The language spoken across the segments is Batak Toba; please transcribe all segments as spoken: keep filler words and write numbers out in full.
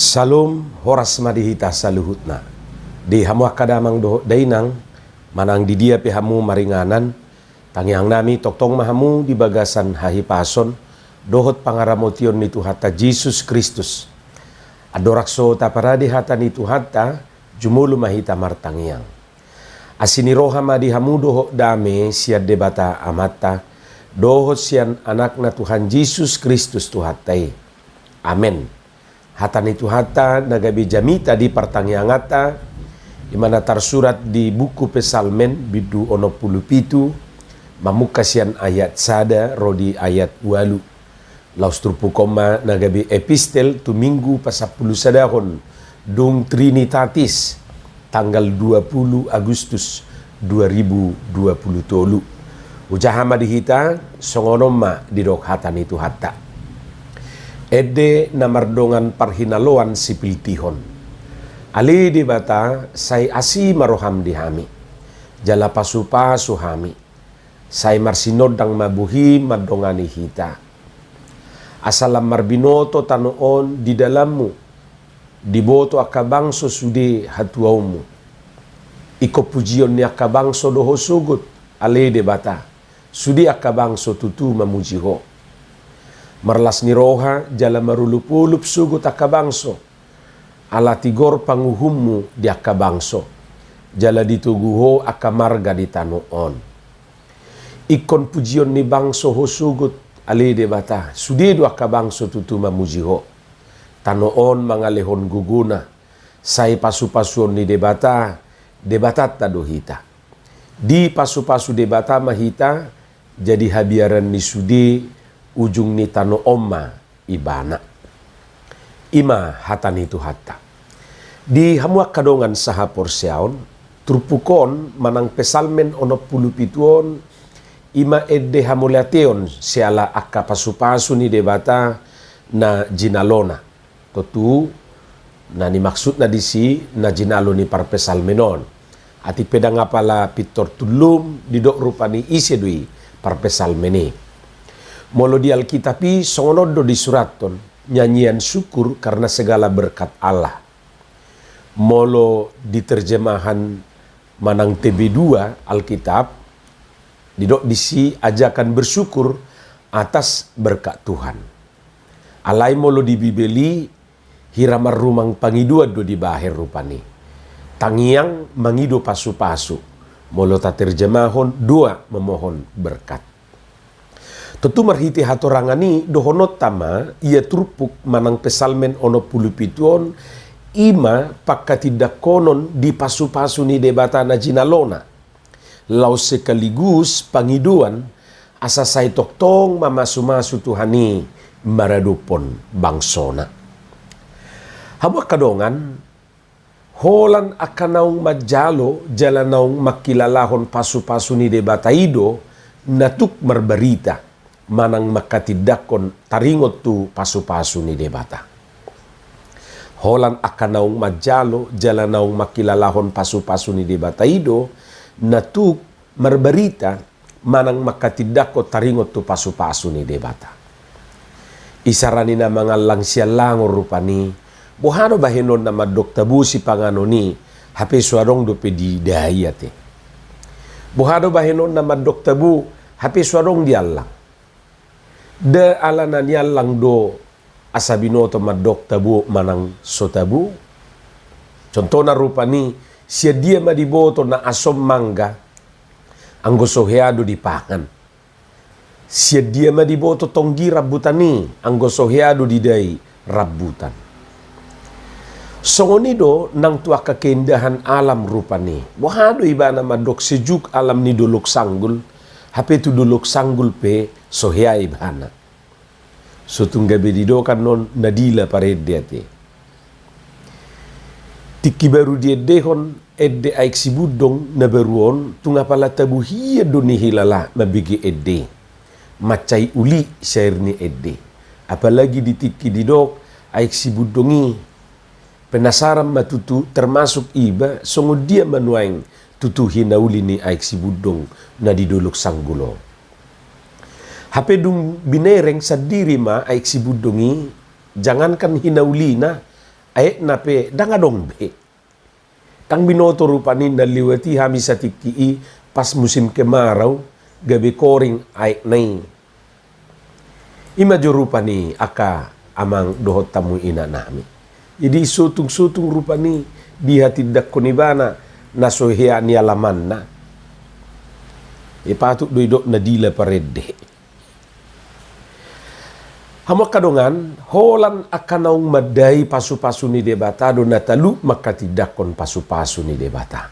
Salom, horas ma di hita saluhutna. Di hamu angka damang dohot dainang, manang di dia pe hamu maringanan, tangiang nami tongtong ma hamu di bagasan hahipason dohot pangaramotion ni Tuhanta Jesus Kristus. Andorang so taparade hata ni Tuhanta, jumolo ma hita martangiang. Asi ni roha ma di hamu dohot dame sian Debata Amanta, dohot sian Anakna Tuhan Jesus Kristus Tuhanta i. Amen. Hata ni Tuhanta na gabe jamita di partangianganta, i ma na tarsurat di buku Psalmen, bindu onom pulu pitu, mamungka sian ayat sada ro di ayat ualu. Laos turpuk on ma na gabe epistel tu Minggu pasampulu sadahon dung Trinitatis, tanggal dua pulu Agustus dua ribu dua pulu tolu. Hujaha ma di hita, songon on ma didok hata ni Tuhanta. Ende na mardongan parhinaloan sipiltihon. Ale Debata, sai asi ma roham di hami, jala pasupasu hami. Sai marsinondang ma bohim mandongani hita, asa lam marbinoto tano on di dalanmu, diboto angka bangso sude hatuaonmu. Ingkon pujion ni angka bangso do ho sogot, ale Debata, sude angka bangso tutu mamuji ho. Marlas ni roha jala marolopolop sogot angka bangso, ala tigor panguhummu di angka bangso, jala ditogu ho angka marga di tano on. Ingkon pujion ni bangso ho sogot, ale Debata, sude do angka bangso tutu mamuji ho. Tano on mangalehon gogona, sai pasupasuon ni Debata, Debatanta do hita. Dipasupasu Debata ma hita, jadi habiaran ni sude ujung ni tano on ma Ibana. I ma hata ni Tuhanta. Di hamu angka dongan sahaporseaon, turpuk on manang Psalmen onom pulu pitu on, i ma ende hamauliateon siala angka pasupasu ni Debata na jinalona. Tontu na nimaksudna disi na jinalo ni parpsalmen on. Atik pe ndang apala pintor tullum didok rupani ise do i parpsalmen i. Molo di Alkitab i songon on do disurathon, nyanyian syukur karena segala berkat Allah. Molo di terjemahan manang T B dua Alkitab, didok disi ajakan bersyukur atas berkat Tuhan. Alai molo di Bibel i, hira marrumang pangidoan do dibahen rupani. Tangiang mangido pasupasu, molo taterjemahon doa memohon berkat. Tontu marhite hatorangan i dohononta ma ia turpuk manang Psalmen onom pulu pitu on, i ma pangkatindangkonon di pasupasu ni Debata na jinalona. Laos sekaligus pangidoan asa sai tongtong mamasumasu Tuhan i maradophon bangsona. Hamu angka dongan, holan angka naung manjalo jala naung mangkilalahon pasupasu ni Debata i do na tuk marbarita manang mangkatindangkon taringot tu pasupasu ni Debata. Holan angka naung manjalo jala naung mangkilalahon pasupasu ni Debata i do na tuk marbarita manang mangkatindangkon taringot tu pasupasu ni Debata. Isarani na mangallang siallangon rupani, boha do bahenonna mandok tabo sipanganon i, hape so adong dope didai ate. Boha do bahenonna mandok tabo, hape so adong diallang. Nda alana niallang do asa binoto mandok tabo manang so tabo. Contohna rupani, sian dia ma diboto na asom mangga, anggo so hea do dipangan. Sian dia ma diboto tonggi rambutan i, anggo so hea do didai rambutan. Songon i do nang tu angka keindahan alam rupani. Boha do ibana mandok sejuk alam ni Dolok Sanggul, hape tu Dolok Sanggul pe so hea ibana. So tung gabe didok annon na dila parende ate. Tingki baru diendehon ende Aek Sibundong na baru on, tung apala tabo hian do nihilala mambege ende. Mansai uli sair ni ende. Apalagi di tingki didok Aek Sibundong i. Penasaran ma tutu termasuk iba songon dia ma nuaeng tutu hinauli ni Aek Sibundong na di Dolok Sanggul on. Hape dung binereng sandiri ma Aek Sibundong i, jangankan hinaulina, aekna pe ndang adong be. Ndang binoto rupani na lewati hami satingki i pas musim kemarau gabe koring aekna i. Ima jo rupani angka amang dohot hamu inanami. Jadi sotung-sotung rupani dihatindangkon ibana na so hea ni alamanna. Ipatut do idok na dila parende. Hamu angka dongan, holan angka naung mandai pasu-pasu ni Debata do na talup mangkatindangkon pasu-pasu ni Debata.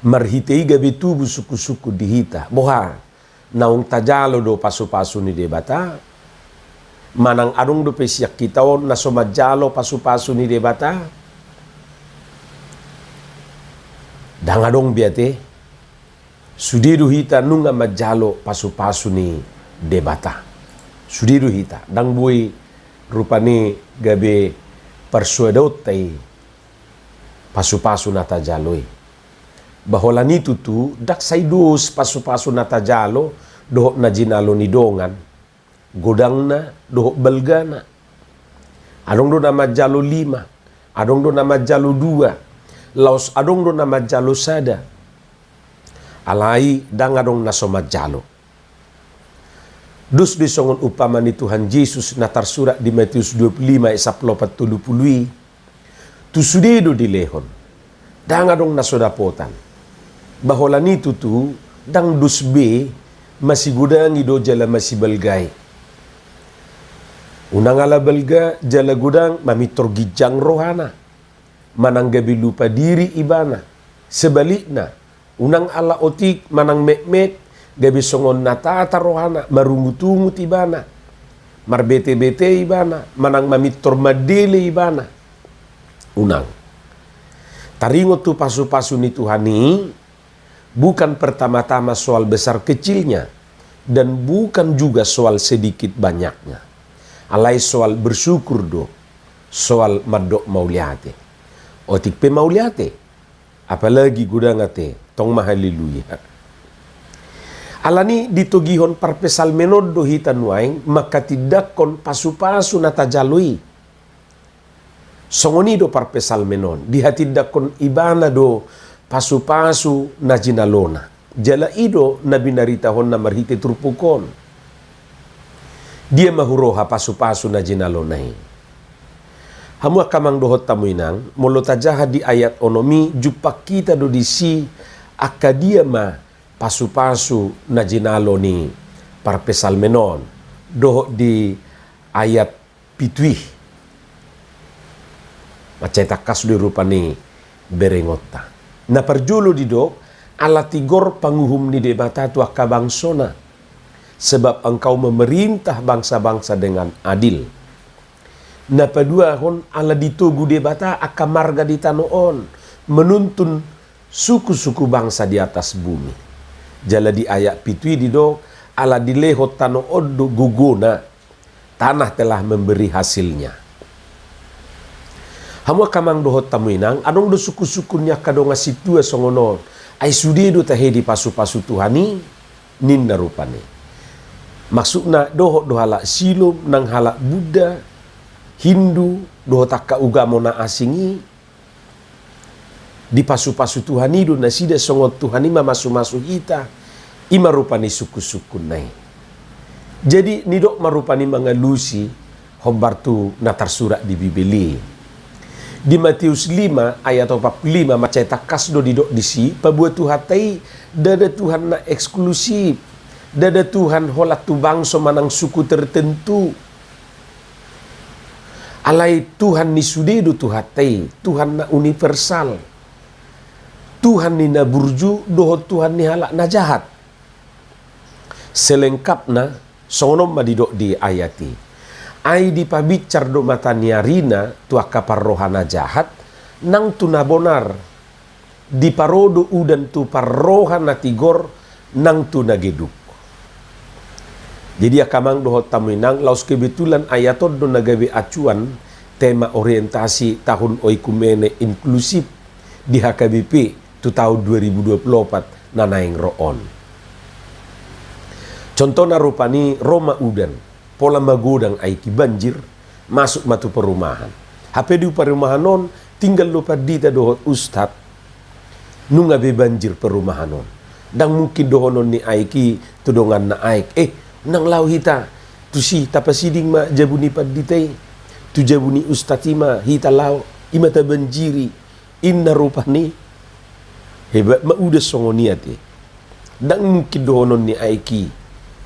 Marhite i gabe tubu sungkun-sungkun di hita. Boha, naung tajalo do pasu-pasu ni Debata? Manang adong dope sian hita on na so manjalo pasu-pasu ni Debata? Ndang adong be ate. Sude do hita nunga manjalo pasu-pasu ni Debata. Sude do hita, ndang boi rupani gabe parsuadaonta i pasu-pasu na tajalo i. Ba holan i tutu, ndang sai dos pasu-pasu na tajalo dohot na jinalo ni dongan, godangna dohot balgana. Adong do na manjalo lima, adong do na manjalo dua, laos adong do na manjalo sada. Alai ndang adong na so manjalo. Dos do i songon umpama ni Tuhan Jesus na tarsurat di Matius dua pulu lima ayat sampulu opat tolu pulu i. Tu sude do dilehon. Ndang adong na so dapotan. Ba holan i tutu, ndang dos be, masigodangi do jala masibalga i. Unang ala balga jala godang mamintor ginjang rohana. Manang gabe lupa diri ibana. Sebalikna, unang ala otik manang metmet, gabe songon na tata rohana, marungut-ungut ibana, marbete-bete ibana, manang mamintor mandele ibana. Unang. Taringot tu pasu-pasu ni Tuhan i, bukan pertama-tama soal besar kecilnya, dan bukan juga soal sedikit banyaknya. Alai soal bersyukur do, soal mandok mauliate. Otik pe mauliate, apalagi godang ate, tong ma haleluya. Alani i ditogihon parpsalmen on do hita nuaeng mangkatindangkon pasu-pasu na tajalo i. Songon i do parpsalmen on, dihatindangkon ibana do pasu-pasu na jinalona. Jala i do na binaritahonna marhite turpuk on. Dia ma huroha pasu-pasu na jinalona i? Hamu angka amang dohot hamu inang, molo tajaha di ayat onom i, jumpang hita do disi angka dia ma pasu-pasu na jinalo ni parpsalmen on, dohot di ayat pitu i. Mansai tangkas do i rupani berengonta. Na parjolo didok, ala tigor panguhum ni Debata tu angka bangsona, sebab Engkau memerintah bangsa-bangsa dengan adil. Na paduahon, ala ditogu Debata angka marga di tano on, menuntun suku-suku bangsa di atas bumi. Jala di ayat pitu i didok, ala dilehon tano on do gogona, tanah telah memberi hasilnya. Hamu angka amang dohot hamu inang, adong do sungkun-sungkun ni angka dongan sintua songon on. Ai sude do tahe dipasu-pasu Tuhan i, ninna rupani. Maksudna dohot do halak Silom, nang halak Buddha, Hindu, dohot angka ugamo na asing i, dipasu-pasu Tuhan i do nasida songon Tuhan i mamasu-masu hita. I ma rupani sungkun-sungkunna i. Jadi nidok ma rupani mangalusi hombar tu na tarsurat di Bibel i. Di Matius lima ayat opat pulu lima mansai tangkas do didok disi, paboa Tuhanta i ndada Tuhan na eksklusif, ndada Tuhan holan tu bangso manang suku tertentu. Alai Tuhan ni sude do Tuhanta i, Tuhan na universal. Tuhan ni na burju dohot Tuhan ni halak na jahat. Selengkapna, songon on ma didok di ayat i. Ai dipabinsar do mata ni arina tu angka parroha na jahat, nang tu na bonar. Diparo do udan tu parroha na tigor nang tu na geduk. Jadi angka amang dohot hamu inang, laos kebetulan ayat on do na gabe acuan tema orientasi tahun oikumene inklusif di H K B P tu tahun dua ribu dua puluh opat na naeng ro on. Contohna rupani ro ma udan, pola magodang aek i, banjir, masuk ma tu perumahan. Hape di parumahan on tinggal do pandita dohot ustad. Nunga be banjir parumahan on. Ndang mungkin dohonon ni aek i tu donganna aek, "Eh, unang laho hita tusi, tapasiding ma jabu ni pandita i. Tu jabu ni ustad i ma hita laho, i ma tabanjiri," inna rupani. Hebat ma udas songon i ate. Ndang mungkin dohonon ni aek i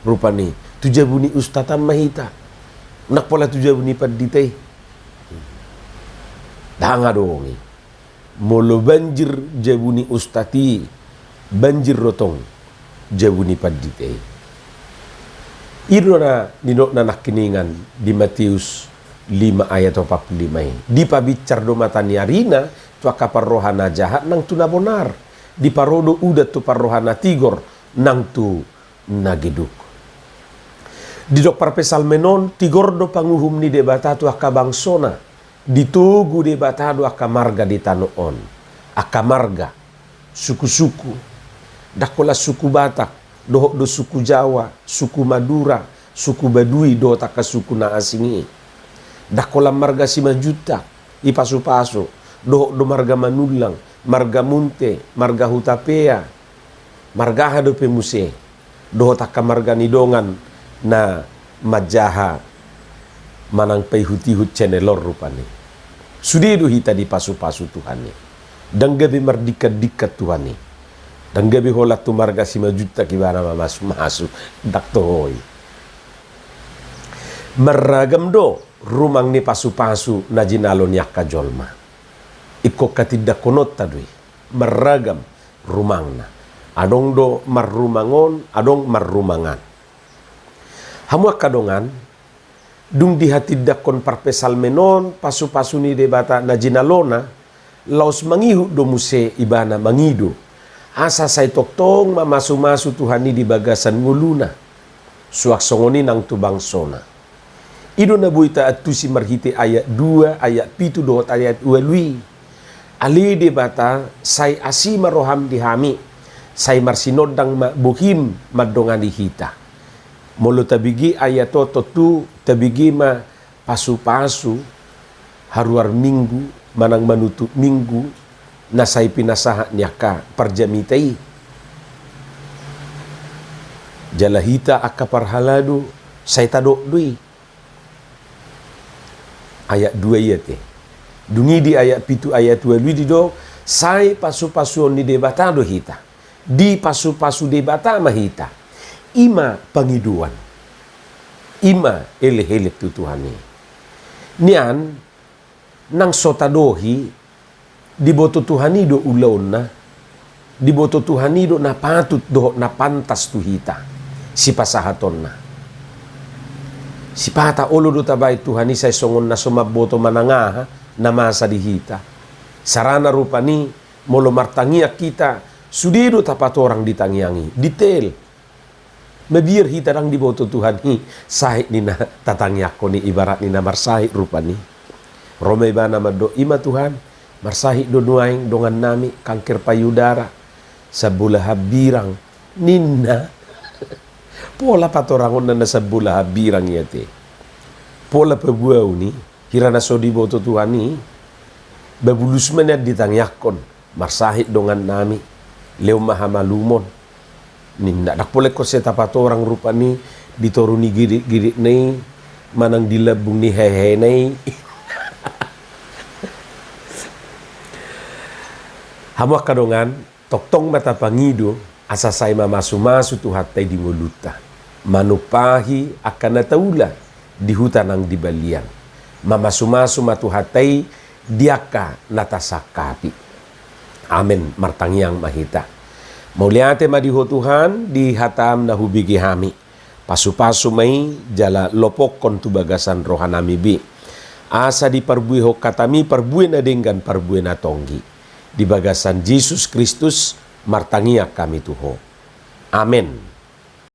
rupani, "Tu jabu ni ustad an ma hita, unang pola tu jabu ni pandita i." Ndang adong i. Molo banjir jabu ni ustad i, banjir do tong jabu ni pandita i. I do na nidokna nangkiningan di Matius lima ayat opat pulu lima i. Dipabinsar do mata ni arina tu angka parroha na jahat nang tu na bonar. Diparo do udan tu parroha na tigor nang tu na geduk. Didok parpsalmen on, tigor do panguhum ni Debata tu angka bangsona. Ditogu Debata do angka marga di tano on. Angka marga, suku-suku. Ndang holan suku Batak, dohot do suku Jawa, suku Madura, suku Baduy, dohot angka suku na asing i. Ndang holan marga Simanjuntak, i pasu-pasu, dohot do marga Manullang, marga Munthe, marga Hutapea, marga aha dope muse, dohot angka marga ni dongan na manjaha manang paihut-ihut channel on rupani. Sude do hita dipasu-pasu Tuhan i. Ndang gabe mardingkan-dingkan Tuhan i. Ndang gabe holan tu marga Simanjuntak ibana mamasu-masu. Ndang toho i. Marragam do rumang ni pasu-pasu na jinalo ni angka jolma. Ingkon hatindangkononta do i. Marragam rumangna. Adong do marrumang on, adong marrumang an. Hamu angka dongan, dung dihatindangkon parpsalmen on pasu-pasu ni Debata na jinalona, laos mangihut do muse ibana mangido, asa sai tongtong mamasu-masu Tuhan i di bagasan ngoluna. Suang songon i nang tu bangsona. I do na boi taantusi marhite ayat dua, ayat pitu dohot ayat ualu i. Ale Debata, sai asi ma roham di hami, sai marsinondang ma bohim mandongani hita. Molo tabege ayat on, tontu tabege ma pasu-pasu haruar Minggu manang manutup Minggu na sai pinasahat ni angka parjamita i. Jala hita angka parhalado sai tadok do i. Ayat dua i ate. Dung i di ayat pitu, ayat ualu i didok, sai pasu-pasuon ni Debata do hita. Dipasu-pasu Debata ma hita. I ma pangidoan. I ma elek-elek tu Tuhan i. Nian, nang so tadohi, diboto Tuhan i do ulaonna, diboto Tuhan i do na patut dohot na pantas tu hita sipasahatonna. Sipata olo do tabaen Tuhan i sai songon na so mamboto manang aha na masa di hita. Sarana rupani, molo martangiang hita, sude do tapatorang di tangiang i, detail. Mabiar hita ndang diboto Tuhan i sahit ni na tatangiangkon i, ibarat ni na marsahit rupani. Ro ma ibana mandok, i ma Tuhan, marsahit do nuaeng dongannami kanker payudara, sambolahan birang, ninna. Pola patorangonna na sambolahan birang i ate. Pola paboaon i, hira na so diboto Tuhan i, babulus ma nian ditangiangkon. Marsahit dongannami, lehon ma hamalumon. Ninna, ndang pola ingkon sai tapatorang rupani di toru ni gidek-gidekna i, manang di lambung ni hehena i. Hamu angka dongan, tongtong ma tapangido, asa sai mamasu-masu Tuhanta i di ngolunta. Manumpahi angka na taula di huta nang di balian. Mamasu-masu ma Tuhanta i di angka na tasangkapi. Amen. Martangiang ma hita. Mauliate ma di Ho Tuhan, di hataM na hubege hami. Pasu-pasu ma i jala lopokkon tu bagasan rohanami be. Asa diparbuehon hataMi parbue na denggan, parbue na tonggi. Di bagasan Jesus Kristus martangiang hami tu Ho. Amen.